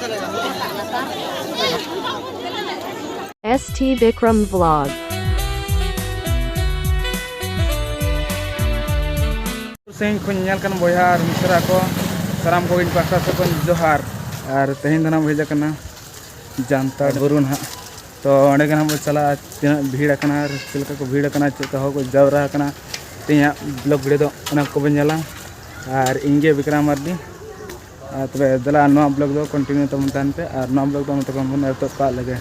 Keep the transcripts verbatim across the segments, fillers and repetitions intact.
S T Bikram Vlog. ᱥᱟᱺᱜᱤᱧ ᱠᱷᱚᱱ ᱧᱮᱞ ᱠᱟᱱ ᱵᱚᱭᱦᱟ ᱟᱨ ᱢᱤᱥᱨᱟ ᱠᱚ, ᱥᱟᱱᱟᱢ ᱠᱚᱜᱮ ᱤᱧ ᱯᱟᱦᱴᱟ ᱥᱮᱫ ᱠᱷᱚᱱ ᱡᱚᱦᱟᱨ᱾ ᱟᱨ ᱛᱮᱦᱮᱧ ᱫᱚ ᱱᱟᱦᱟᱜ ᱵᱚᱱ ᱦᱮᱡ ᱟᱠᱟᱱᱟ ᱡᱟᱱᱛᱟᱲ ᱵᱩᱨᱩ ᱱᱟᱦᱟᱜ᱾ ᱛᱚ ᱚᱸᱰᱮ ᱜᱮ ᱱᱟᱦᱟᱜ ᱵᱚᱱ ᱪᱟᱞᱟᱜᱼᱟ, ᱛᱤᱱᱟᱹᱜ ᱵᱷᱤᱲ ᱟᱠᱟᱱᱟ ᱟᱨ ᱪᱮᱫ ᱞᱮᱠᱟ ᱠᱚ ᱵᱷᱤᱲ ᱟᱠᱟᱱᱟ, ᱪᱮᱫ ᱞᱮᱠᱟ ᱦᱚᱲ ᱠᱚ ᱡᱟᱣᱨᱟ ᱟᱠᱟᱱᱟ᱾ ᱛᱮᱦᱮᱧᱟᱜ vlog video ᱫᱚ ᱚᱱᱟ ᱠᱚᱵᱚᱱ ᱧᱮᱞᱟ᱾ ᱟᱨ ᱤᱧ ᱜᱮ ᱵᱤᱠᱨᱚᱢ ᱢᱟᱨᱰᱤ᱾ ᱟᱨ ᱛᱚᱵᱮ ᱫᱮᱞᱟ, ᱱᱚᱣᱟ vlog ᱫᱚ continue ᱛᱟᱵᱚᱱ ᱛᱟᱦᱮᱱ ᱯᱮ, ᱟᱨ ᱱᱚᱣᱟ vlog ᱫᱚ ᱱᱚᱛᱮ ᱠᱷᱚᱱ ᱵᱚᱱ ᱮᱛᱚᱦᱚᱵ ᱠᱟᱜ ᱞᱮᱜᱮ᱾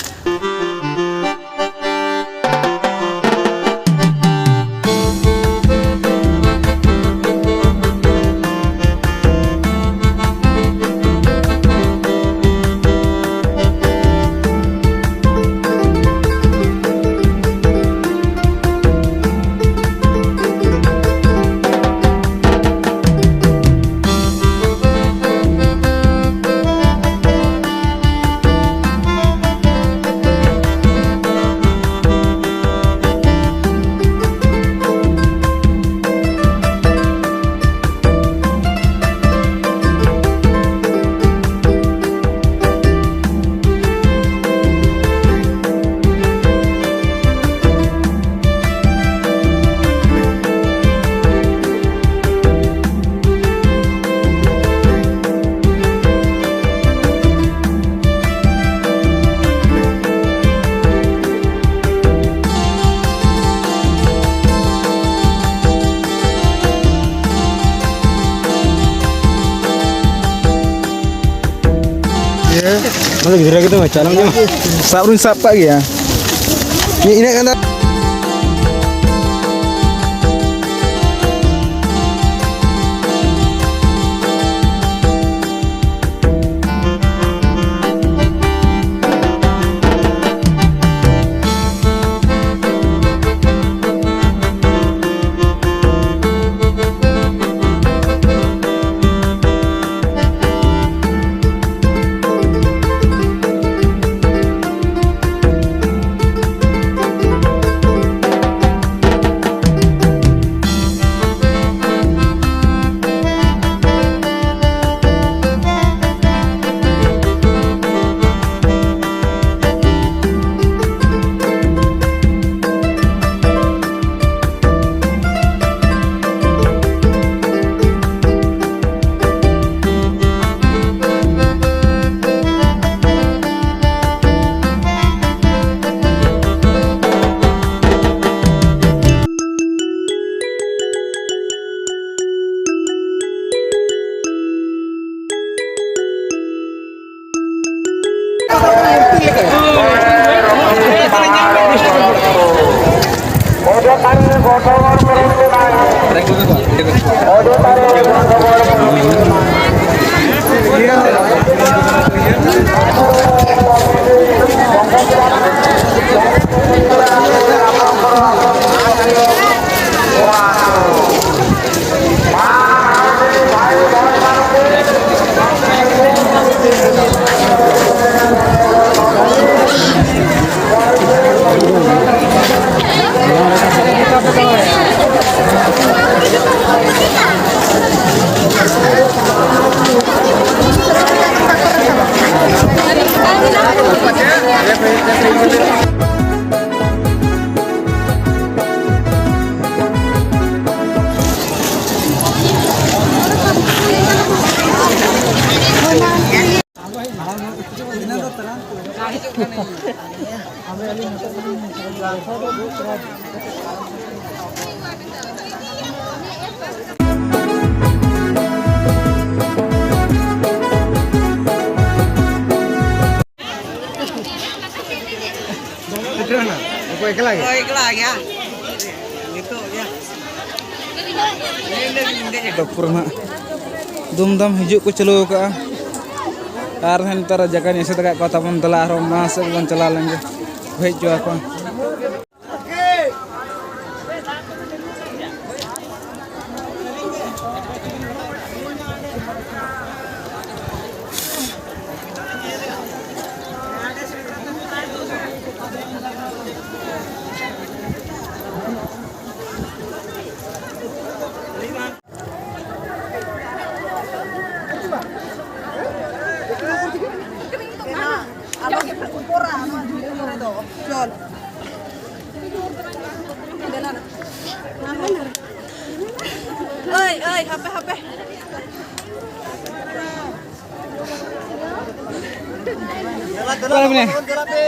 ᱚᱱᱟ ᱫᱚ ᱜᱤᱫᱽᱨᱟᱹ ᱜᱮ ᱛᱚ, ᱪᱟᱞᱟᱣ ᱧᱚᱜ᱾ ᱥᱟᱵ ᱫᱚᱧ ᱥᱟᱵ ᱠᱟᱜ ᱜᱮᱭᱟ᱾ ᱤᱱᱟᱹᱜ ᱜᱟᱱ ᱫᱚ ᱚᱠᱚᱭ ᱮᱠᱞᱟ ᱜᱮ? ᱦᱳᱭ, ᱮᱠᱞᱟ ᱜᱮᱭᱟ᱾ ᱱᱤᱛᱚᱜ ᱜᱮ᱾ ᱛᱚ ᱯᱩᱨᱟᱹ ᱱᱟᱜ ᱫᱩᱢᱫᱟᱢ ᱦᱤᱡᱩᱜ ᱠᱚ ᱪᱟᱹᱞᱩ ᱟᱠᱟᱫᱼᱟ᱾ ᱟᱨ ᱱᱮᱛᱟᱨ ᱡᱟᱭᱜᱟᱧ ᱮᱥᱮᱫ ᱟᱠᱟᱫ ᱠᱚᱣᱟ, ᱛᱟᱵᱚᱱ ᱫᱮᱞᱟ ᱟᱨᱦᱚᱸ ᱢᱟᱲᱟᱝ ᱥᱮᱫ ᱵᱚᱱ ᱪᱟᱞᱟᱣ ᱞᱮᱱ ᱜᱮ, ᱦᱮᱡ ᱦᱚᱪᱚ ᱟᱠᱚᱣᱟ᱾ ᱳᱭ, ᱳᱭ, ᱦᱟᱯᱮ, ᱦᱟᱯᱮ᱾ ᱚᱠᱟᱨᱮ ᱢᱮᱱᱟᱭᱟ?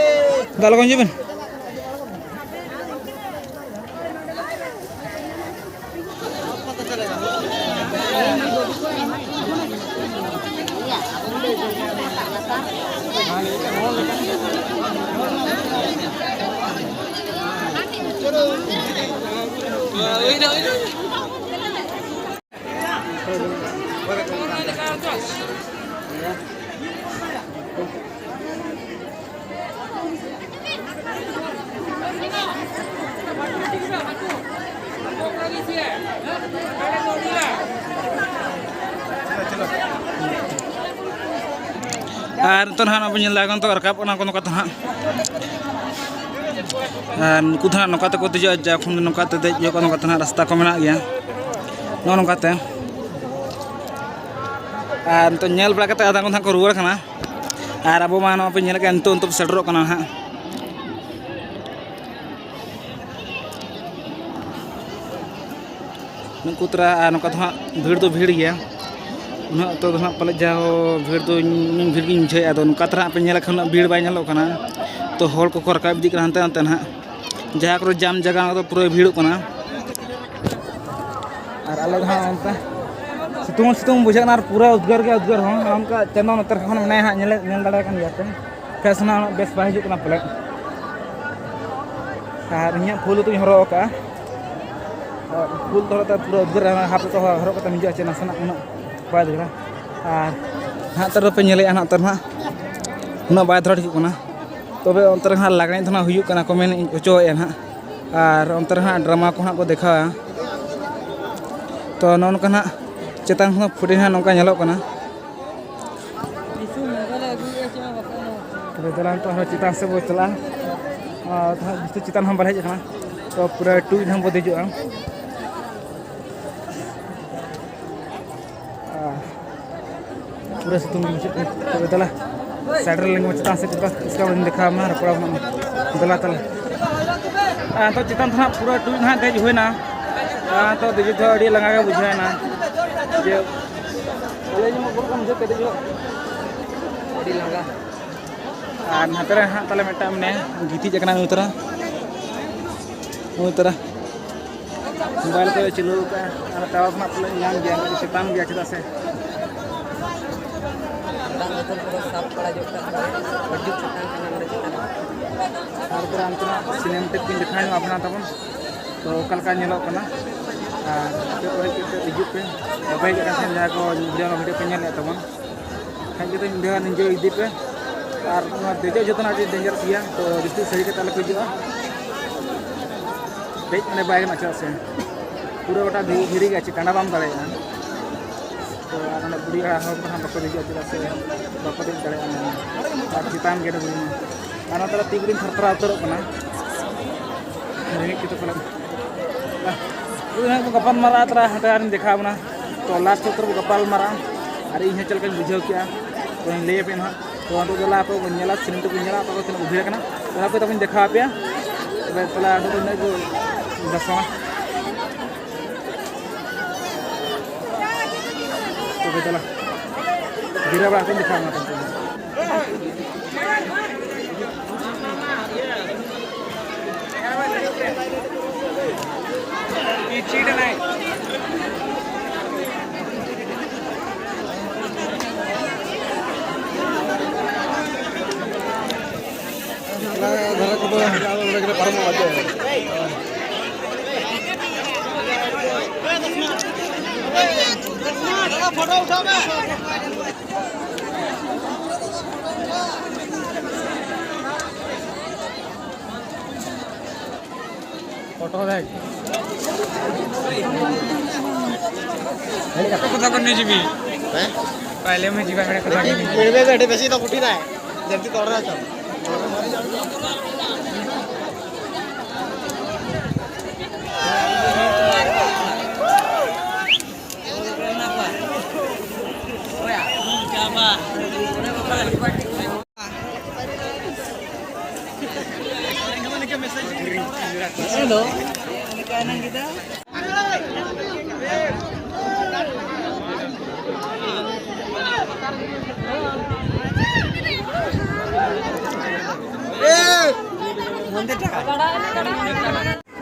ᱫᱟ, ᱞᱚᱜᱚᱱ ᱦᱤᱡᱩᱜ ᱵᱮᱱ᱾ ᱟᱨ ᱱᱤᱛᱚᱜ ᱱᱟᱦᱟᱜ ᱱᱚᱜᱼᱚᱭ ᱵᱚᱱ ᱧᱮᱞ ᱫᱟ, ᱱᱤᱛᱚᱜ ᱨᱟᱠᱟᱵ ᱠᱟᱱᱟ ᱠᱚ ᱱᱚᱝᱠᱟ ᱛᱮ ᱱᱟᱦᱟᱜ᱾ ᱟᱨ ᱱᱩᱠᱩ ᱫᱚ ᱱᱟᱦᱟᱜ ᱱᱚᱝᱠᱟ ᱛᱮᱠᱚ ᱫᱮᱡᱚᱜᱼᱟ, ᱡᱟ ᱠᱷᱚᱱ ᱱᱚᱝᱠᱟ ᱛᱮ ᱫᱮᱡ ᱦᱩᱭᱩᱜᱼᱟ, ᱱᱚᱝᱠᱟ ᱛᱮ ᱱᱟᱦᱟᱜ ᱨᱟᱥᱛᱟ ᱠᱚ ᱢᱮᱱᱟᱜ ᱜᱮᱭᱟ, ᱱᱚᱜᱼᱚ ᱱᱚᱝᱠᱟ ᱛᱮ᱾ ᱟᱨ ᱱᱤᱛᱚᱜ ᱧᱮᱞ ᱵᱟᱲᱟ ᱠᱟᱛᱮ ᱟᱫᱷᱟ ᱠᱚ ᱱᱟᱦᱟᱜ ᱠᱚ ᱨᱩᱣᱟᱹᱲ ᱠᱟᱱᱟ᱾ ᱟᱨ ᱟᱵᱚ ᱢᱟ ᱱᱚᱣᱟ ᱯᱮ ᱧᱮᱞ ᱠᱟᱜᱼᱟ, ᱱᱤᱛᱚᱜ ᱱᱤᱛᱚᱜ ᱥᱮᱴᱮᱨᱚᱜ ᱠᱟᱱᱟ ᱱᱟᱦᱟᱜ᱾ ᱱᱩᱠᱩ ᱛᱚᱨᱟ ᱟᱨ ᱱᱚᱝᱠᱟ ᱫᱚ ᱦᱟᱸᱜ ᱵᱷᱤᱲ ᱫᱚ ᱵᱷᱤᱲ ᱜᱮᱭᱟ᱾ ᱩᱱᱟᱹᱜ ᱚᱠᱛᱚ ᱫᱚ ᱦᱟᱸᱜ ᱯᱟᱞᱮ ᱡᱟᱣ ᱵᱷᱤᱲ ᱫᱚ ᱤᱧ ᱵᱷᱤᱲ ᱜᱤᱧ ᱵᱩᱡᱷᱟᱹᱣᱮᱫᱼᱟ᱾ ᱟᱫᱚ ᱱᱚᱝᱠᱟ ᱛᱚᱨᱟ ᱦᱟᱸᱜ ᱯᱮ ᱧᱮᱞ ᱞᱮᱠᱷᱟᱱ ᱩᱱᱟᱹᱜ ᱵᱷᱤᱲ ᱵᱟᱭ ᱧᱮᱞᱚᱜ ᱠᱟᱱᱟ᱾ ᱛᱚ ᱦᱚᱲ ᱠᱚᱠᱚ ᱨᱟᱠᱟᱵ ᱤᱫᱤᱜ ᱠᱟᱱᱟ ᱦᱟᱱᱛᱮ ᱱᱟᱛᱮ ᱱᱟᱦᱟᱜ᱾ ᱡᱟᱦᱟᱸ ᱠᱚᱨᱮ ᱡᱟᱢ ᱡᱟᱭᱜᱟ, ᱚᱱᱟ ᱠᱚᱫᱚ ᱯᱩᱨᱟᱹ ᱵᱷᱤᱲᱚᱜ ᱠᱟᱱᱟ᱾ ᱟᱨ ᱟᱞᱮ ᱫᱚ ᱦᱟᱸᱜ ᱚᱱᱠᱟ ᱥᱤᱛᱩᱝ ᱦᱚᱸ ᱥᱤᱛᱩᱝ ᱵᱩᱡᱷᱟᱹᱜ ᱠᱟᱱᱟ ᱟᱨ ᱯᱩᱨᱟᱹ ᱩᱫᱽᱜᱟᱹᱨ ᱜᱮ ᱩᱫᱽᱜᱟᱹᱨ ᱦᱚᱸ᱾ ᱚᱱᱠᱟ ᱪᱟᱸᱫᱚ ᱱᱚᱛᱮ ᱠᱷᱚᱱ ᱢᱮᱱᱟᱭᱟ ᱦᱟᱸᱜ, ᱧᱮᱞ, ᱧᱮᱞ ᱫᱟᱲᱮᱭᱟᱜ ᱠᱟᱱ ᱜᱮᱭᱟ ᱯᱮ᱾ ᱯᱷᱮᱥ ᱦᱚᱸ ᱩᱱᱟᱹᱜ ᱵᱮᱥ ᱵᱟᱭ ᱦᱤᱡᱩᱜ ᱠᱟᱱᱟ ᱯᱟᱞᱮᱫ᱾ ᱟᱨ ᱤᱧᱟᱹᱜ ᱯᱷᱩᱞ ᱩᱛᱩᱧ ᱦᱚᱨᱚᱜ ᱟᱠᱟᱫᱼᱟ᱾ ᱟᱨ ᱯᱷᱩᱞ ᱫᱚ ᱦᱚᱨᱚᱜ ᱛᱮ ᱯᱩᱨᱟᱹ ᱩᱫᱽᱜᱟᱹᱨ, ᱦᱟᱯ ᱛᱮ ᱦᱚᱨᱚᱜ ᱠᱟᱛᱮ ᱦᱤᱡᱩᱜᱼᱟ, ᱪᱮ ᱱᱟᱥᱮᱱᱟᱜ ᱩᱱᱟᱹᱜ ᱵᱟᱭ ᱩᱫᱽᱜᱟᱹᱨᱟ᱾ ᱟᱨ ᱱᱟᱦᱟᱜ ᱛᱚᱨᱟ ᱯᱮ ᱧᱮᱞᱮᱫᱼᱟ, ᱱᱟᱦᱟᱜ ᱛᱚᱨᱟ ᱱᱟᱦᱟᱜ ᱩᱱᱟᱹᱜ ᱵᱟᱭ ᱫᱷᱟᱨᱟ ᱴᱷᱤᱠᱚᱜ ᱠᱟᱱᱟ᱾ ᱛᱚᱵᱮ ᱚᱱᱛᱮ ᱨᱮ ᱦᱟᱸᱜ ᱞᱟᱜᱽᱬᱮ ᱫᱚ ᱱᱟᱦᱟᱜ ᱦᱩᱭᱩᱜ ᱠᱟᱱᱟ ᱠᱚ, ᱢᱮᱱ ᱦᱚᱪᱚᱭᱮᱫᱼᱟ ᱱᱟᱦᱟᱜ᱾ ᱟᱨ ᱚᱱᱛᱮ ᱨᱮ ᱦᱟᱸᱜ ᱰᱨᱟᱢᱟ ᱠᱚ ᱦᱟᱸᱜ ᱠᱚ ᱫᱮᱠᱷᱟᱣᱟ᱾ ᱛᱚ ᱱᱚᱜᱼᱚ ᱱᱚᱝᱠᱟ ᱱᱟᱦᱟᱜ ᱪᱮᱛᱟᱱ ᱠᱷᱚᱱ ᱯᱷᱩᱴᱮᱡᱽ ᱱᱟᱦᱟᱜ ᱱᱚᱝᱠᱟ ᱧᱮᱞᱚᱜ ᱠᱟᱱᱟ᱾ ᱛᱚᱵᱮ ᱫᱮᱞᱟ ᱱᱤᱛᱚᱜ ᱟᱨᱦᱚᱸ ᱪᱮᱛᱟᱱ ᱥᱮᱫ ᱵᱚ ᱪᱟᱞᱟᱜᱼᱟ᱾ ᱟᱨ ᱡᱟᱹᱥᱛᱤ ᱪᱮᱛᱟᱱ ᱦᱚᱸ ᱵᱟᱞᱮ ᱦᱮᱡ ᱟᱠᱟᱱᱟ, ᱛᱚ ᱯᱩᱨᱟᱹ ᱴᱩᱭ ᱦᱚᱸ ᱵᱚ ᱫᱮᱡᱚᱜᱼᱟ᱾ ᱟᱨ ᱯᱩᱨᱟᱹ ᱥᱤᱛᱩᱝ ᱜᱮ ᱵᱩᱡᱷᱟᱹᱜ ᱠᱟᱱᱟ᱾ ᱛᱚᱵᱮ ᱫᱮᱞᱟ, ᱥᱟᱭᱤᱰ ᱨᱮ ᱞᱤᱸᱜᱤ ᱢᱮ, ᱪᱮᱛᱟᱱ ᱥᱮᱫ ᱪᱮᱛᱟᱱ ᱥᱮᱫ ᱤᱥᱠᱟ ᱵᱟᱫ ᱫᱮᱠᱷᱟᱣ ᱟᱢᱟ, ᱨᱚᱯᱚᱲ ᱟᱵᱚᱱ ᱱᱟᱜ᱾ ᱫᱮᱞᱟ ᱛᱟᱦᱞᱮ᱾ ᱟᱨ ᱱᱤᱛᱚᱜ ᱪᱮᱛᱟᱱ ᱫᱚ ᱱᱟᱦᱟᱜ ᱯᱩᱨᱟᱹ ᱴᱩᱭ ᱱᱟᱦᱟᱜ ᱫᱮᱡ ᱦᱩᱭᱱᱟ᱾ ᱟᱨ ᱱᱤᱛᱚᱜ ᱫᱮᱡᱚᱜ ᱫᱚ ᱟᱹᱰᱤ ᱞᱟᱸᱜᱟ ᱜᱮ ᱵᱩᱡᱷᱟᱹᱣ ᱮᱱᱟ᱾ ᱡᱮ ᱟᱞᱮ ᱡᱮᱢᱚᱱ ᱵᱚᱞᱚᱜ ᱠᱟᱱ ᱵᱩᱡᱷᱟᱹᱣ ᱠᱮᱫ ᱫᱮᱡᱚᱜ᱾ ᱟᱹᱰᱤ ᱞᱟᱸᱜᱟ᱾ ᱟᱨ ᱱᱚᱛᱮ ᱨᱮ ᱦᱟᱸᱜ ᱛᱟᱞᱮ ᱢᱤᱫᱴᱟᱝ ᱢᱮᱱᱟᱭᱟ, ᱜᱤᱛᱤᱡ ᱟᱠᱟᱱᱟ ᱩᱱᱤ ᱛᱚᱨᱟ, ᱩᱱᱤ ᱛᱚᱨᱟ᱾ ᱢᱳᱵᱟᱭᱤᱞ ᱠᱚᱭ ᱪᱟᱹᱞᱩ ᱟᱠᱟᱫᱼᱟ ᱟᱨ ᱴᱟᱣᱟᱨ ᱠᱷᱚᱱᱟᱜ ᱯᱟᱞᱮ ᱧᱟᱢ ᱜᱮᱭᱟ, ᱪᱮᱛᱟᱱ ᱜᱮᱭᱟ, ᱪᱮᱫᱟᱜ ᱥᱮ ᱫᱟᱜ ᱵᱳᱛᱚᱞ ᱠᱚᱫᱚ ᱥᱟᱵ ᱵᱟᱲᱟ ᱡᱚᱜ ᱠᱟᱜ ᱠᱟᱱᱟ᱾ ᱟᱹᱰᱤ ᱪᱮᱛᱟᱱ ᱠᱟᱱᱟ ᱱᱚᱰᱮ ᱪᱮᱛᱟᱱ ᱨᱮ᱾ ᱟᱨ ᱛᱚᱨᱟ ᱚᱱᱛᱮᱱᱟᱜ ᱥᱤᱱᱮᱢᱮᱴᱤᱠ ᱠᱚᱧ ᱫᱮᱠᱷᱟᱣ ᱧᱚᱜ ᱟᱵᱚᱱᱟ ᱛᱟᱵᱚᱱ᱾ ᱛᱚ ᱚᱠᱟ ᱞᱮᱠᱟ ᱧᱮᱞᱚᱜ ᱠᱟᱱᱟ, ᱟᱨ ᱱᱤᱛᱚᱜ ᱠᱚ ᱦᱮᱡ ᱠᱟᱛᱮ ᱦᱤᱡᱩᱜ ᱯᱮ, ᱵᱟᱯᱮ ᱦᱮᱡ ᱠᱟᱱ ᱠᱷᱟᱱ ᱡᱟᱦᱟᱸ ᱠᱚ ᱵᱷᱤᱰᱤᱭᱳ ᱯᱮ ᱧᱮᱞᱮᱫ ᱛᱟᱵᱚᱱ, ᱦᱮᱡ ᱠᱟᱛᱮ ᱢᱤᱫ ᱫᱷᱟᱣ enjoy ᱤᱫᱤ ᱯᱮ᱾ ᱟᱨ ᱱᱚᱣᱟ ᱫᱮᱡᱚᱜ ᱡᱚᱛᱚᱱᱟᱜ ᱟᱹᱰᱤ dangerous ᱜᱮᱭᱟ, ᱛᱚ ᱡᱟᱹᱥᱛᱤ ᱥᱟᱹᱲᱤ ᱠᱟᱛᱮ ᱟᱞᱚ ᱯᱮ ᱦᱤᱡᱩᱜᱼᱟ᱾ ᱫᱮᱡ ᱢᱟᱱᱮ ᱵᱟᱭ ᱜᱟᱱᱚᱜᱼᱟ, ᱪᱮᱫᱟᱜ ᱥᱮ ᱯᱩᱨᱟᱹ ᱜᱚᱴᱟ ᱫᱷᱤ-, ᱫᱷᱤᱨᱤ ᱜᱮ ᱟᱨ ᱪᱮᱫ ᱴᱟᱸᱰᱟ ᱵᱟᱢ ᱫᱟᱲᱮᱭᱟᱜᱼᱟ᱾ ᱛᱚ ᱟᱨ ᱱᱚᱰᱮ ᱵᱩᱲᱦᱤ ᱦᱟᱲᱟᱢ ᱦᱚᱲ ᱠᱚᱦᱚᱸ ᱵᱟᱠᱚ ᱫᱮᱡᱚᱜᱼᱟ, ᱪᱮᱫᱟᱜ ᱥᱮ ᱵᱟᱠᱚ ᱫᱮᱡ ᱫᱟᱲᱮᱭᱟᱜᱼᱟ᱾ ᱟᱨ ᱪᱮᱛᱟᱱ ᱜᱮ ᱵᱩᱨᱩ ᱢᱟ᱾ ᱟᱨ ᱱᱚᱛᱮ ᱨᱮ ᱛᱤ ᱠᱚᱞᱤᱧ ᱛᱷᱟᱨ ᱛᱷᱟᱨᱟᱣ ᱩᱛᱟᱹᱨᱚᱜ ᱠᱟᱱᱟ, ᱨᱮᱸᱜᱮᱡ ᱠᱚᱛᱮ ᱯᱟᱞᱮᱫ᱾ ᱵᱩᱨᱦᱤ ᱦᱟᱲᱟᱢ ᱠᱚ ᱜᱟᱯᱟᱞ ᱢᱟᱨᱟᱣ ᱛᱚᱨᱟ ᱦᱟᱸᱰᱮ ᱟᱨᱤᱧ ᱫᱮᱠᱷᱟᱣ ᱵᱚᱱᱟ᱾ ᱛᱚ last ᱩᱛᱟᱹᱨ ᱵᱚ ᱜᱟᱯᱟᱞ ᱢᱟᱨᱟᱜᱼᱟ, ᱟᱨ ᱤᱧ ᱦᱚᱸ ᱪᱮᱫ ᱞᱮᱠᱟᱧ ᱵᱩᱡᱷᱟᱹᱣ ᱠᱮᱜᱼᱟ, ᱛᱚᱧ ᱞᱟᱹᱭ ᱟᱯᱮ ᱱᱟᱦᱟᱜ᱾ ᱛᱚ ᱱᱤᱛᱚᱜ ᱫᱚ ᱞᱟᱦᱟ ᱯᱮ ᱵᱚᱱ ᱧᱮᱞᱟ, ᱥᱤᱱᱮᱢᱟ ᱠᱚ ᱧᱮᱞᱟ, ᱚᱠᱟ ᱠᱚ ᱛᱤᱱᱟᱹᱜ ᱠᱚ ᱵᱷᱤᱲ ᱟᱠᱟᱱᱟ, ᱚᱱᱟ ᱠᱚ ᱛᱟᱵᱚᱱ ᱫᱮᱠᱷᱟᱣ ᱟᱯᱮᱭᱟ᱾ ᱛᱚᱵᱮ ᱛᱟᱦᱞᱮ ᱟᱫᱚ ᱤᱱᱟᱹᱜ ᱜᱮ ᱫᱟᱥᱟᱲᱟ᱾ ᱛᱚᱵᱮ ᱫᱮᱞᱟ, ᱡᱤᱨᱟᱹᱣ ᱵᱟᱲᱟ ᱠᱟᱛᱮᱧ ᱫᱮᱠᱷᱟᱣ ᱟᱢᱟ ᱛᱟᱦᱞᱮ᱾ ᱮᱠᱞᱟ ᱫᱷᱟᱨᱟ ᱠᱚᱫᱚ ᱟᱞᱮ ᱱᱚᱰᱮ ᱜᱮᱞᱮ ᱯᱟᱨᱚᱢᱚᱜᱼᱟ, ᱪᱮᱫ? ᱯᱷᱳᱴᱳ ᱫᱮᱠᱷ᱾ ᱠᱚᱛᱷᱟ ᱠᱚ ᱱᱤᱡᱤᱵᱤ᱾ ᱦᱮᱸ? ᱯᱟᱭᱞᱮ ᱢᱮ ᱡᱤᱵᱟ ᱦᱟᱲᱮ ᱠᱚᱛᱷᱟ ᱠᱚ ᱱᱤᱡᱤᱵᱤ᱾ ᱢᱤᱲᱢᱮ ᱵᱮᱴᱷᱮ ᱵᱮᱥᱤ ᱫᱚ ᱠᱩᱴᱤ ᱨᱟᱭ᱾ ᱡᱟᱞᱫᱤ ᱛᱚᱲ ᱨᱟᱭ ᱪᱚ᱾ Hello.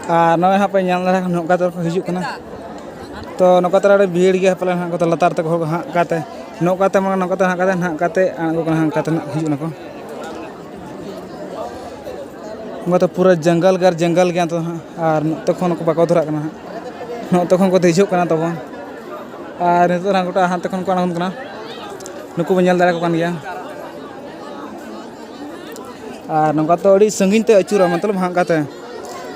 ᱟᱨ ᱱᱚᱜᱼᱚᱭ ᱦᱟᱸᱜ ᱯᱮ ᱧᱮᱞ ᱫᱟᱲᱮᱭᱟᱜ ᱠᱟᱱᱟ, ᱱᱚᱝᱠᱟ ᱛᱮ ᱠᱚ ᱦᱤᱡᱩᱜ ᱠᱟᱱᱟ᱾ ᱛᱚ ᱱᱚᱝᱠᱟ ᱛᱮ ᱟᱹᱰᱤ ᱵᱷᱤᱲ ᱜᱮᱭᱟ ᱯᱟᱞᱮ ᱦᱟᱸᱜ, ᱠᱚ ᱞᱟᱛᱟᱨ ᱛᱮᱠᱚ ᱦᱚᱲ ᱠᱚ ᱦᱟᱸᱜ ᱠᱟᱛᱮ, ᱱᱚᱝᱠᱟ ᱛᱮ ᱢᱟᱱᱮ ᱱᱚᱝᱠᱟ ᱛᱮ ᱦᱟᱸᱜ ᱠᱟᱛᱮ, ᱱᱟᱦᱟᱜ ᱠᱟᱛᱮ ᱟᱬᱜᱚ ᱠᱟᱱᱟ, ᱦᱟᱸᱜ ᱠᱟᱛᱮ ᱱᱟᱜ ᱦᱤᱡᱩᱜ ᱱᱟᱠᱚ᱾ ᱱᱚᱝᱠᱟ ᱛᱮ ᱯᱩᱨᱟᱹ ᱡᱚᱝᱜᱚᱞ ᱜᱮ ᱟᱨ ᱡᱚᱝᱜᱚᱞ ᱜᱮᱭᱟ ᱱᱤᱛᱚᱜ ᱫᱚ ᱦᱟᱸᱜ᱾ ᱟᱨ ᱱᱚᱛᱮ ᱠᱷᱚᱱ ᱠᱚ ᱵᱟᱠᱚ ᱫᱷᱚᱨᱟᱜ ᱠᱟᱱᱟ ᱦᱟᱸᱜ, ᱱᱚᱛᱮ ᱠᱷᱚᱱ ᱠᱚ ᱫᱮᱡᱚᱜ ᱠᱟᱱᱟ ᱛᱟᱵᱚᱱ᱾ ᱟᱨ ᱱᱤᱛᱚᱜ ᱦᱟᱸᱜ ᱜᱚᱴᱟ ᱦᱟᱱᱛᱮ ᱠᱷᱚᱱ ᱠᱚ ᱟᱬᱜᱚᱱ ᱠᱟᱱᱟ, ᱱᱩᱠᱩ ᱵᱚᱱ ᱧᱮᱞ ᱫᱟᱲᱮᱭᱟᱠᱚ ᱠᱟᱱ ᱜᱮᱭᱟ᱾ ᱟᱨ ᱱᱚᱝᱠᱟ ᱛᱚ ᱟᱹᱰᱤ ᱥᱟᱺᱜᱤᱧ ᱛᱮ ᱟᱹᱪᱩᱨᱟ, ᱢᱚᱛᱞᱚᱵ ᱦᱟᱸᱜ ᱠᱟᱛᱮ᱾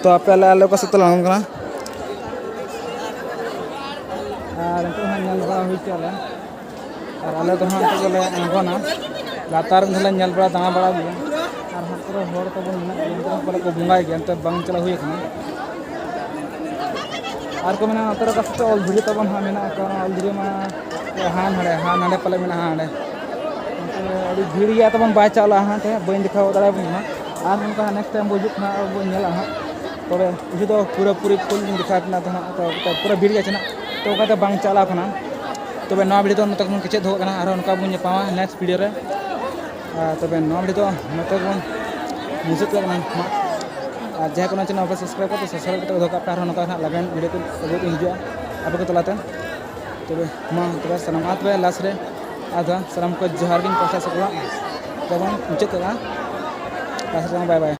ᱛᱚ ᱟᱯᱮ ᱟᱞᱮ, ᱟᱞᱮ ᱚᱠᱟ ᱥᱮᱫ ᱛᱮᱞᱮ ᱟᱬᱜᱚᱱ ᱠᱟᱱᱟ᱾ ᱟᱨ ᱱᱤᱛᱚᱜ ᱦᱟᱸᱜ ᱧᱮᱞ ᱵᱟᱲᱟ ᱦᱩᱭ ᱠᱮᱜᱼᱟ ᱞᱮ᱾ ᱟᱨ ᱟᱞᱮ ᱫᱚ ᱦᱟᱸᱜ ᱱᱤᱛᱚᱜ ᱫᱚᱞᱮ ᱟᱬᱜᱚᱱᱟ᱾ ᱞᱟᱛᱟᱨ ᱨᱮ ᱞᱮ ᱧᱮᱞ ᱵᱟᱲᱟ, ᱫᱟᱬᱟ ᱵᱟᱲᱟ ᱜᱮᱭᱟ᱾ ᱟᱨ ᱦᱟᱸᱜ ᱠᱚᱨᱮ ᱦᱚᱲ ᱛᱟᱵᱚᱱ ᱢᱮᱱᱟᱜ ᱜᱮᱭᱟ, ᱩᱱᱠᱩ ᱦᱚᱸ ᱯᱟᱞᱮ ᱠᱚ ᱵᱚᱸᱜᱟᱭ ᱜᱮᱭᱟ, ᱮᱱᱛᱮ ᱵᱟᱝ ᱪᱟᱞᱟᱣ ᱦᱩᱭ ᱟᱠᱟᱱᱟ᱾ ᱟᱨ ᱠᱚ ᱢᱮᱱᱟ ᱱᱚᱛᱮ ᱨᱮ ᱚᱠᱟ ᱥᱮᱫ ᱪᱚ ᱚᱞ ᱫᱷᱤᱨᱤ ᱛᱟᱵᱚᱱ ᱦᱟᱸᱜ ᱢᱮᱱᱟᱜ ᱟᱠᱟᱫ, ᱚᱱᱟ ᱚᱞ ᱫᱷᱤᱨᱤ ᱢᱟ ᱦᱟᱱᱟ ᱱᱟᱰᱮ, ᱦᱟᱱᱟ ᱱᱟᱰᱮ ᱯᱟᱞᱮ ᱢᱮᱱᱟᱜᱼᱟ, ᱦᱟᱸᱰᱮ᱾ ᱚᱱᱛᱮ ᱟᱹᱰᱤ ᱵᱷᱤᱲ ᱜᱮᱭᱟ ᱛᱟᱵᱚᱱ, ᱵᱟᱭ ᱪᱟᱞᱟᱜᱼᱟ ᱦᱟᱸᱜ, ᱛᱮ ᱵᱟᱹᱧ ᱫᱮᱠᱷᱟᱣ ᱫᱟᱲᱮᱭᱟᱵᱚᱱ ᱠᱟᱱᱟ᱾ ᱟᱨ ᱱᱚᱝᱠᱟ ᱦᱟᱸᱜ next time ᱵᱚ ᱦᱤᱡᱩᱜ ᱠᱷᱟᱱ ᱟᱨ ᱵᱚᱱ ᱧᱮᱞᱟ ᱦᱟᱸᱜ᱾ ᱛᱚᱵᱮ ᱵᱷᱤᱰᱤᱭᱳ ᱫᱚ ᱯᱩᱨᱟᱹᱯᱩᱨᱤ ᱯᱷᱩᱞ ᱞᱤᱧ ᱫᱮᱠᱷᱟᱣ ᱟᱵᱤᱱᱟ ᱛᱚ ᱦᱟᱸᱜ, ᱛᱚ ᱯᱩᱨᱟᱹ ᱵᱷᱤᱲ ᱜᱮᱭᱟ ᱪᱮ ᱱᱟᱜ, ᱛᱚ ᱚᱱᱠᱟᱛᱮ ᱵᱟᱝ ᱪᱟᱞᱟᱜ ᱠᱟᱱᱟ᱾ ᱛᱚᱵᱮ ᱱᱚᱣᱟ ᱵᱷᱤᱰᱤᱭᱳ ᱫᱚ ᱱᱚᱛᱮ ᱠᱷᱚᱱ ᱠᱮᱪᱮᱫ ᱫᱚᱦᱚ ᱠᱟᱱᱟ, ᱟᱨᱦᱚᱸ ᱱᱚᱝᱠᱟ ᱵᱚᱱ ᱧᱟᱯᱟᱢᱟ next ᱵᱷᱤᱰᱤᱭᱳ ᱨᱮ᱾ ᱟᱨ ᱛᱚᱵᱮ ᱱᱚᱣᱟ ᱵᱷᱤᱰᱤᱭᱳ ᱫᱚ ᱱᱚᱛᱮ ᱜᱮᱵᱚᱱ ᱢᱩᱪᱟᱹᱫ ᱠᱟᱜ ᱠᱟᱱᱟ ᱢᱟ᱾ ᱟᱨ ᱡᱟᱦᱟᱸᱭ ᱠᱚ ᱱᱚᱣᱟ channel ᱵᱟᱯᱮ subscribe ᱠᱟᱜ, ᱛᱚ subscribe ᱠᱟᱛᱮ ᱫᱚᱦᱚ ᱠᱟᱜ ᱯᱮ, ᱟᱨᱦᱚᱸ ᱱᱚᱝᱠᱟ ᱦᱟᱸᱜ ᱞᱟᱜᱟᱱ ᱵᱷᱤᱰᱤᱭᱳ ᱠᱚ ᱟᱹᱜᱩ ᱛᱤᱧ ᱦᱤᱡᱩᱜᱼᱟ ᱟᱯᱮ ᱠᱚ ᱛᱟᱞᱟᱛᱮ᱾ ᱛᱚᱵᱮ ᱢᱟ ᱛᱚᱵᱮ ᱥᱟᱱᱟᱢ, ᱟᱨ ᱛᱚᱵᱮ last ᱨᱮ ᱟᱨ ᱫᱚ ᱥᱟᱱᱟᱢ ᱠᱚ ᱡᱚᱦᱟᱨ ᱜᱤᱧ ᱯᱟᱥᱴᱟ ᱥᱮᱫ ᱠᱷᱚᱱᱟᱜ ᱛᱚᱵᱮ ᱢᱩᱪᱟᱹᱫ ᱠᱟᱜᱼᱟ᱾ last ᱨᱮ bye bye᱾